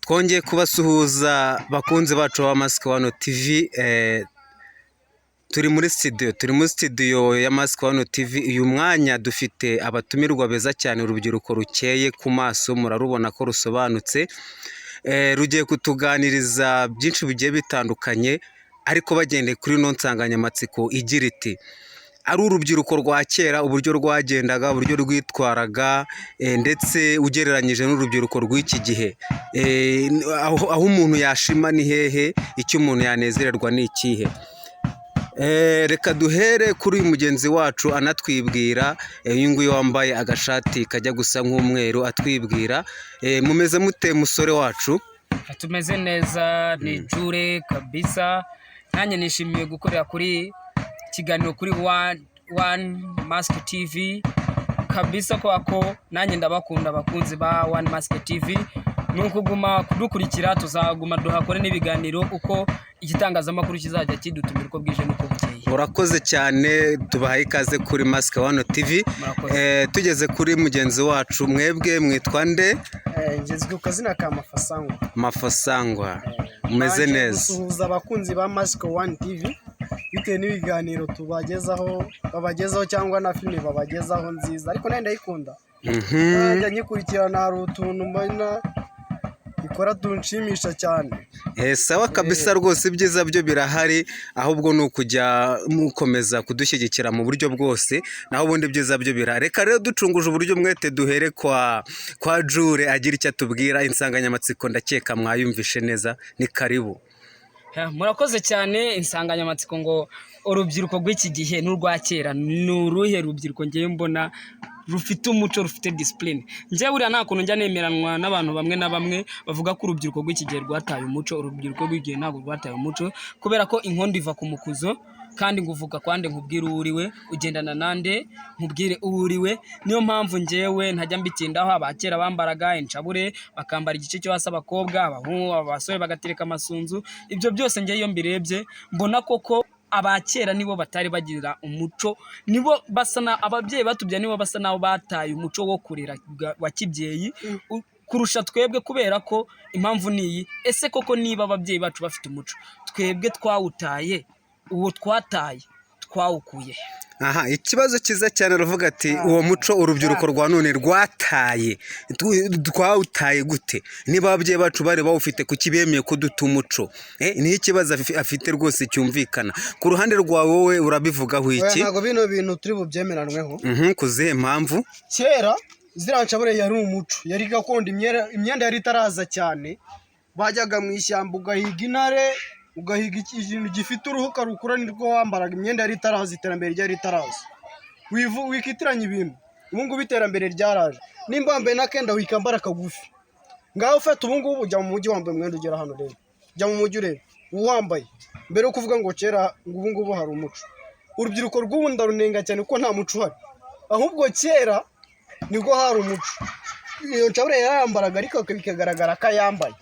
Twongeye kubasuhuza, bakunzi bacu ba Mask One TV. Turi muri studio ya Mask One TV. Uyu mwanya dufite abatumirwa beza cyane, urubyiruko rukeye ku maso, murarubona ko rusobanutse. Rugiye kutuganiriza byinshi bigiye bitandukanye, ariko bagendeye kuri ino nsanganyamatsiko igira iti: ari urubyiruko rwa kera, uburyo rwagendaga, uburyo rwitwaraga, ndetse ugereranyije n'urubyiruko rw'iki gihe, aho umuntu yashima ni hehe? Icyo umuntu yanezererwa ni ikihe? Reka duhere kuri uyu mugenzi wacu anatwibwira, uyu nguyu wambaye agashati kajya gusa nk'umweru atwibwira. Mumeze mute, musore wacu? Tumeze neza, ni jure kabisa. Nanjye nishimiye gukorera kuri ikiganiro kuri One Mask TV kabisa, kubera ko nanjye ndabakunda, abakunzi ba One Mask TV. Ni ukuguma kudukurikira, tuzaguma duhakore n'ibiganiro uko igitangazamakuru kizajya kidutumira, uko bwije n'uko bukeye. Urakoze cyane, tubahaye ikaze kuri Mask One TV. Murakoze. Tugeze kuri mugenzi wacu, mwebwe mwitwa nde? Ngezwe ku kazina ka Mafasangwa. Mafasangwa, mumeze Mbanje neza? gusuhuza abakunzi ba Mask One TV bitewe n'ibiganiro tubagezaho, babagezaho, cyangwa na filime babagezaho nziza, ariko nayo ndayikunda. Najya nyikurikirana, hari utuntu mbona ikora tunshimisha cyane. Sawa kabisa rwose, ibyiza byo birahari, ahubwo ni ukujya mukomeza kudushyigikira mu buryo bwose, naho ubundi ibyiza byo birahari. Reka rero ducunguje uburyo umwete duhere kwa Jure agira icyo atubwira. Insanganyamatsiko ndakeka mwayumvishe neza, ni karibu. Murakoze cyane. Insanganyamatsiko ngo urubyiruko rw'iki gihe n'urwa kera, ni uruhe rubyiruko ngewe mbona rufite umuco, rufite discipline? Njyewe buriya nta kuntu njya nemeranwa n'abantu bamwe na bamwe bavuga ko urubyiruko rw'iki gihe rwataye umuco. Urubyiruko rw'igihe ntabwo rwataye umuco, kubera ko inkondo iva ku mukuzo. Kandi ngo uvuga kwande nkubwire uwo uriwe, ugendana nande nkubwire uwo uriwe. Niyo mpamvu njyewe ntajya mbitindaho. Abakera bambaraga inshabure, bakambara igice cyo hasi abakobwa, abahungu, abasore bagatereka amasunzu. Ibyo byose njyewe iyo mbirebye mbona koko abakera nibo batari bagira umuco, nibo basa na ababyeyi batubyaye, nibo basa naho bataye umuco wo kurera wa kibyeyi kurusha twebwe. Kubera ko impamvu ni iyi: ese koko niba ababyeyi bacu bafite umuco, twebwe twawutaye, uwo twataye twawukuye he? Aha, ikibazo cyiza cyane. Aravuga ati uwo muco urubyiruko rwa none rwataye, twawutaye gute? Niba ababyeyi bacu bari bawufite, kuki bemeye ko duta umuco? Niho ikibazo afite rwose cyumvikana. Ku ruhande rwawe wowe urabivugaho Oya, iki? Ntabwo bino bintu turi bubyemeranweho. Ku zihe mpamvu? Kera ziriya nshabure yari umuco, yari gakondo, imyenda yari itaraza cyane. Bajyaga mu ishyamba, ugahiga intare, ugahiga ikintu gifite uruhu, ukarukura, nirwo wambaraga. Imyenda yari itaraza, iterambere ryari ritaraza. Wikitiranya ibintu. Ubu ngubu iterambere ryaraje, nimba wambaye n'akenda wikambara kagufi. Ngaho ufata ubu ngubu, ujya mu mujyi wambaye umwenda ugera hano rero, jya mu mujyi urebe uwambaye. Mbere yo kuvuga ngo kera, ngo ubu ngubu hari umuco, urubyiruko rw'ubu ndarunenga cyane kuko nta muco uhari. Ahubwo kera nibwo hari umuco, iyo nshabure yarayambaraga ariko bikagaragara ko ayambaye.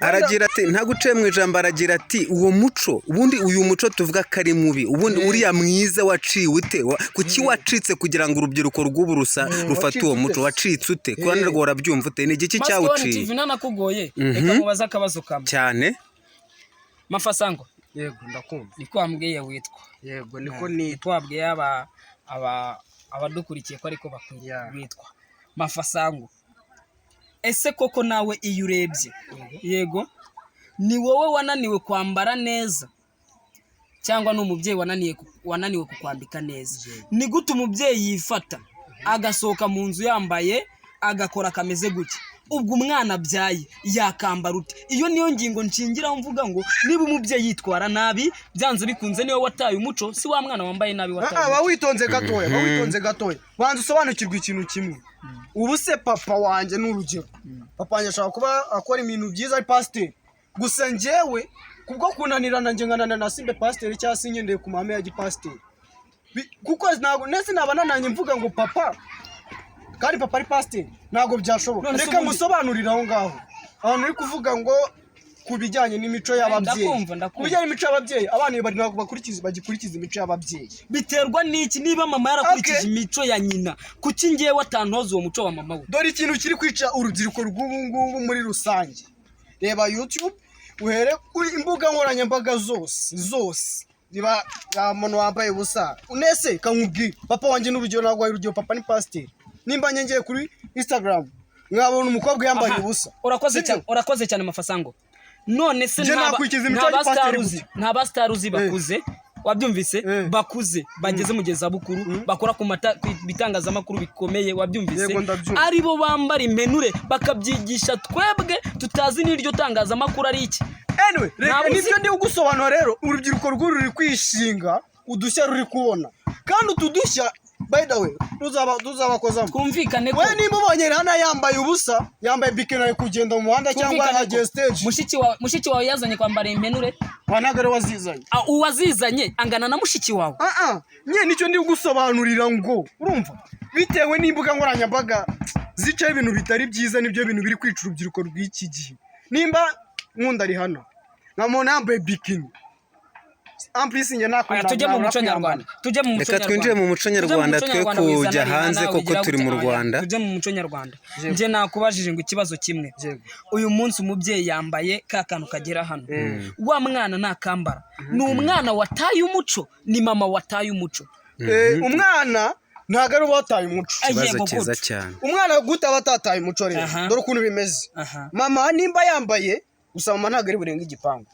Aragira ati, ntaguciye mu ijambo, aragira ati uwo muco ubundi, uyu muco tuvuga ko ari mubi, ubundi uriya mwiza waciwe ute? Kuki wacitse kugira ngo urubyiruko rw'ubu rusa rufate uwo muco? Wacitse wacitse ute? Ku ruhande rwawe urabyumva ute? Ni igiki Mask One cyawuciye? TV, ntanakugoye, reka mubaze akabazo kamwe. Cyane. Mafasango. Yego, ndakumva. Niko wambwiye witwa? Yego, niko nitwa. Niko wabwiye aba abadukurikiye ko ariko witwa Mafasango. Ese koko nawe iyo urebye, yego, ni wowe wananiwe kwambara neza cyangwa ni umubyeyi wananiwe kukwambika neza? Ni gute umubyeyi yifata agasohoka mu nzu yambaye agakora kameze gutya? Ubwo umwana abyaye yakambara ute? Iyo niyo ngingo nshingiraho mvuga ngo niba umubyeyi yitwara nabi, byanze bikunze niwe wataye umuco, si wa mwana wambaye nabi wataye Ah, umuco. ba witonze gatoya, ba witonze gatoya, banza usobanukirwe ikintu kimwe. Ubu se papa wanjye, ni urugero, papa wanjye ashobora kuba akora ibintu byiza, ari pasiteri, gusa njyewe kubwo kunanirana njye nkananira simbe pasiteri cyangwa se ngendeye ku mahame ya gipasiteri. Kuko ntabwo ndetse naba nananye mvuga ngo papa, kandi papa ari pasiteri, ntabwo byashoboka. None se Reka ngusobanurire aho ngaho ahantu uri kuvuga ngo ku bijyanye n'imico y'ababyeyi. Ndakumva, ndakumva. Ku bijyanye n'imico y'ababyeyi, abana bari ntabwo bagikurikiza imico y'ababyeyi. Biterwa n'iki? Niba mama yarakurikije imico ya nyina, kuki ngewe atantoza uwo muco wa mama we? Dore ikintu kiri kwica urubyiruko rw'ubu ngubu muri rusange. Reba YouTube, uhere kuri imbuga nkoranyambaga zose zose, riba nta muntu wambaye ubusa. Unese kankubwira, papa wanjye ni urugero, ntabwo urugero, papa ni pasiteri. Nimba ngeye kuri Instagram nkabona umukobwa yambaye Aha, ubusa, urakoze Sibyo? cyane, urakoze cyane, Mafasango. None se Njye nakurikiza imico nta ya gipasiteri basitari uzi gusa. nta basitari uzi bakuze, wabyumvise? Bakuze bageze mu gihe zabukuru, bakora ku mata ku bitangazamakuru bikomeye, wabyumvise? Yego, ndabyumva. Aribo bambara impenure bakabyigisha twebwe tutazi n'iryo tangazamakuru ari iki. Anyway, reka Ntabwo uzi- nibyo ndi kugusobanura. Rero urubyiruko rw'uru ruri kwishinga udushya ruri kubona, kandi utu dushya, by the way, tuzabakozamo. Twumvikane ko We nimba ubonye Rihanna yambaye ubusa, yambaye bikini, ari kugenda mu muhanda cyangwa twumvikane ko agiye stage, mushiki wawe yazanye kwambara impenure? Wa, ntabwo ari we wazizanye. Ah, uwazizanye angana na mushiki wawe? Ah ah, nye nicyo ndi kugusobanurira ngo urumva, bitewe n'imbuga nkoranyambaga zicaho ibintu bitari byiza, nibyo bintu biri kwica urubyiruko rw'iki gihe. Nimba nkunda Rihanna, nkamubona yambaye bikini, ampulisi njye nakunda. Oya, tujye mu muco nyarwanda, tujye mu muco Reka twinjire mu muco Tujye mu nyarwanda, muco twe nyarwanda, kujya wizana hanze Rihanna, kuko wigira turi mu gute? Oya, Rwanda. Tujye mu muco nyarwanda. Njye nakubajije ngo ikibazo kimwe: Yego. uyu munsi umubyeyi yambaye ka kantu kagera hano, wa mwana nakambara, ni umwana wataye umuco, ni mama wataye umuco? Umwana ntabwo ari uwataye umuco. Ay, Ikibazo yego, cyiza gute? cyane. Umwana gute aba atataye umuco rero? Dore ukuntu bimeze. Mama nimba yambaye gusa, mama ntabwo ari burenga igipangu,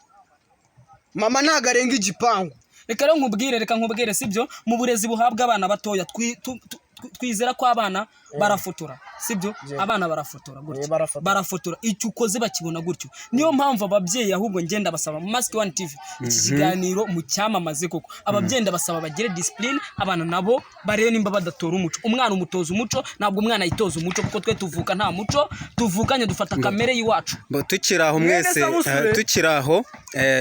mama ntabwo arenga igipangu. Reka rero nkubwire, reka nkubwire, sibyo? Mu burezi buhabwa abana batoya, twizera ko abana barafotora, sibyo? Abana barafotora gutyo. Barafotora. Barafotora, icyo ukoze bakibona gutyo. Niyo mpamvu ababyeyi, ahubwo ngenda basaba, Mask One TV, iki kiganiro mu cyamamaze koko. Ababyeyi ndabasaba bagire discipline, abana nabo barebe nimba badatora umuco. Umwana umutoza umuco, ntabwo umwana yitoza umuco, kuko twe tuvuka nta muco tuvukanye, dufata kamere y'iwacu. Bo, tukiri aho Mwene mwese, Samusure. tukiri aho,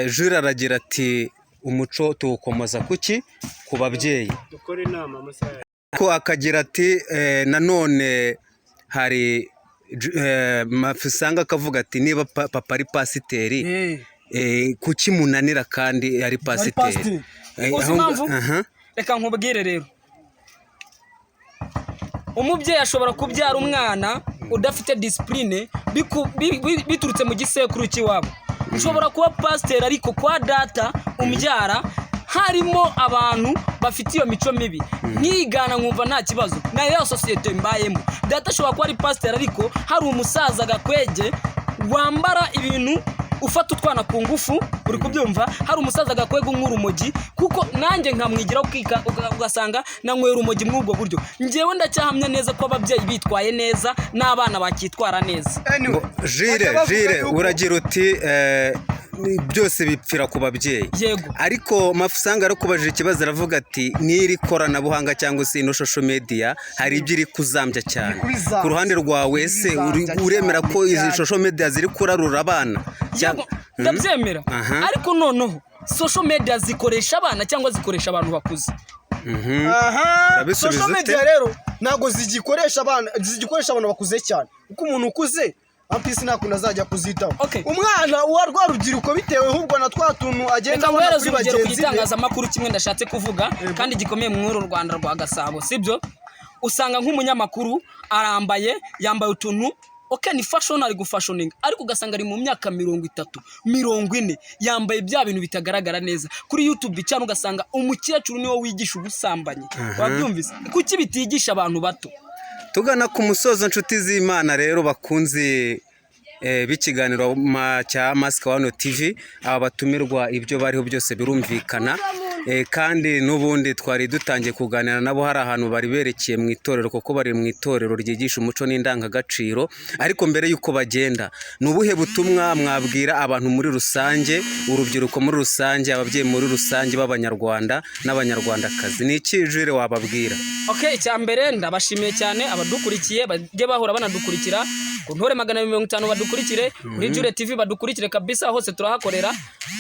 Jules aragira ati umuco tuwukomoza kuki? Ku babyeyi. Dukore inama amasaha. Ko akagira ati nanone hari Mafusanga akavuga ati niba papa ari pasiteri, kuki munanira kandi ari pasiteri? Pasiteri. Uzi impamvu? Aha. Reka nkubwire rero, umubyeyi ashobora kubyara umwana udafite discipline biturutse mu gisekuru cy'iwabo. Ushobora kuba pasiteri, ariko kwa data umbyara harimo abantu bafite iyo mico mibi, nkigana nkumva nta kibazo nayo ya sosiyete mbayemo. Data ashobora kuba ari pasiteri, ariko hari umusaza gakwege wambara ibintu, ufata utwana ku ngufu, uri kubyumva? Hari umusaza gakwega unywa urumogi, kuko nanjye nkamwigiraho, ugasanga nanywera urumogi muri ubwo buryo. Njyewe ndacyahamya neza ko ababyeyi bitwaye neza n'abana bakitwara neza. Anyway, Jire, bajya bavuga Jire, uragira uti byose bipfira ku babyeyi. Yego. Ariko Mafusanga yarakubajije ikibazo, aravuga ati n'iri koranabuhanga cyangwa se ino social media hari ibyo iri kuzambya cyane. Kubizambya. Ku ruhande rwawe ese Kubizambya uremera ko cyane, izi cyane. social media ziri kurarura abana? Yego, ndabyemera. Ariko noneho social media zikoresha abana cyangwa zikoresha abantu bakuze? Aha. Urabisubiza Social ute? media rero ntabwo zigikoresha abana, zigikoresha abantu bakuze cyane, kuko umuntu ukuze ampisi nta kuntu azajya kuzitaho. Umwana wa rwa rubyiruko, bitewe ahubwo na twa tuntu agenda Reka abona nguhereze kuri urugero ku bagenzi be. gitangazamakuru kimwe ndashatse kuvuga kandi gikomeye muri uru Rwanda rwa Gasabo, sibyo? Usanga nk'umunyamakuru arambaye, yambaye utuntu, ok, ni fashion, ari gufashoninga, ariko ugasanga ari mu myaka 30, 40, yambaye bya bintu bitagaragara neza kuri YouTube, cyangwa ugasanga umukecuru niwe wigisha ubusambanyi, wabyumvise? Kuki bitigisha abantu bato? Tugana ku musozo, nshuti z'Imana rero, bakunzi b'ikiganiro cya Mask One TV, aba batumirwa ibyo bariho byose birumvikana. Kandi n'ubundi twari dutangiye kuganira nabo, hari ahantu bari berekeye mu itorero, kuko bari mu itorero ryigisha umuco n'indangagaciro. Ariko mbere y'uko bagenda, ni ubuhe butumwa mwabwira abantu muri rusange, urubyiruko muri rusange, ababyeyi muri rusange b'Abanyarwanda n'Abanyarwandakazi? Ni iki, Jure, wababwira? Ok, icya mbere ndabashimiye cyane abadukurikiye, bajye bahora banadukurikira ku Ntore 250, badukurikire kuri Jure TV, badukurikire kabisa, hose turahakorera.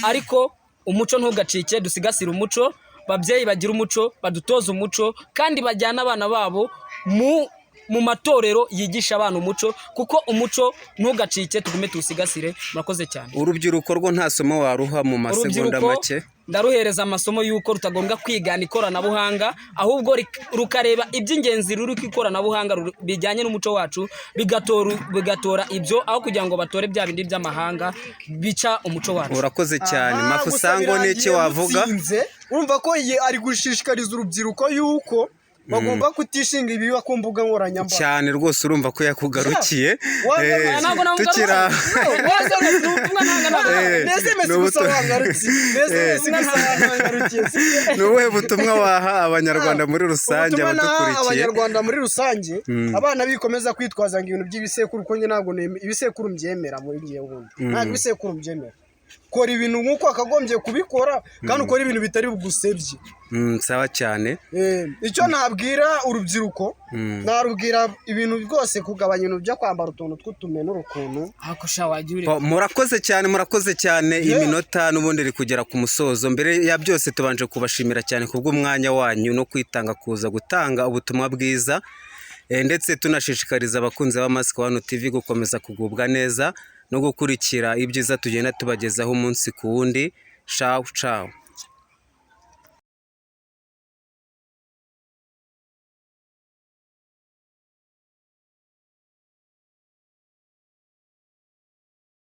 Ariko umuco ntugacike, dusigasire umuco. Babyeyi bagira umuco, badutoze umuco, kandi bajyane abana babo mu mu matorero yigisha abana umuco, kuko umuco ntugacike, tugume tuwusigasire. Murakoze cyane. Urubyiruko rwo nta somo waruha mu masegonda Urubyiruko make? ndaruhereza amasomo y'uko rutagombwa kwigana ikoranabuhanga, ahubwo rukareba iby'ingenzi ruri ku ikoranabuhanga bijyanye n'umuco wacu, bigatora ibyo, aho kugira ngo batore bya bindi by'amahanga bica umuco wacu. Urakoze cyane. Aha, Mafu gusa Sango, n'iki birangiye wavuga? mutsinze. Urumva ko ye ari gushishikariza urubyiruko yuko bagomba kutishinga ibiba ku mbuga nkoranyambaga. Cyane rwose, urumva ko yakugarukiye. Wagarukiye. Ntabwo namugarukiye. Tukiri aho. Ni ubutumwa ntanga, ntabwo Mbese mesi ni gusa wangarukiye, mbese mesi gusa wangarukiye. Ni ubuhe butumwa waha Abanyarwanda muri rusange, Ubutumwa naha abadukurikiye? Abanyarwanda muri rusange, abana bikomeza kwitwaza ngo ibintu by'ibisekuru, kuko njye ntabwo ibisekuru mbyemera muri ngiye wundi, ntabwo ibisekuru mbyemera. Kora ibintu nk'uko wakagombye kubikora, kandi ukora ibintu bitari bugusebye. Sawa cyane. Icyo nabwira urubyiruko, narubwira ibintu rwose kugabanya ibintu byo kwambara utuntu tw'utumenura ukuntu. Ako sha, wagiye ureka. Murakoze cyane, murakoze cyane. Iminota n'ubundi iri kugera ku musozo. Mbere ya byose tubanje kubashimira cyane kubw'umwanya wanyu no kwitanga kuza gutanga ubutumwa bwiza. Ndetse tunashishikariza abakunzi ba Mask One TV gukomeza kugubwa neza no gukurikira ibyiza tugenda tubagezaho umunsi ku wundi. Ciao ciao.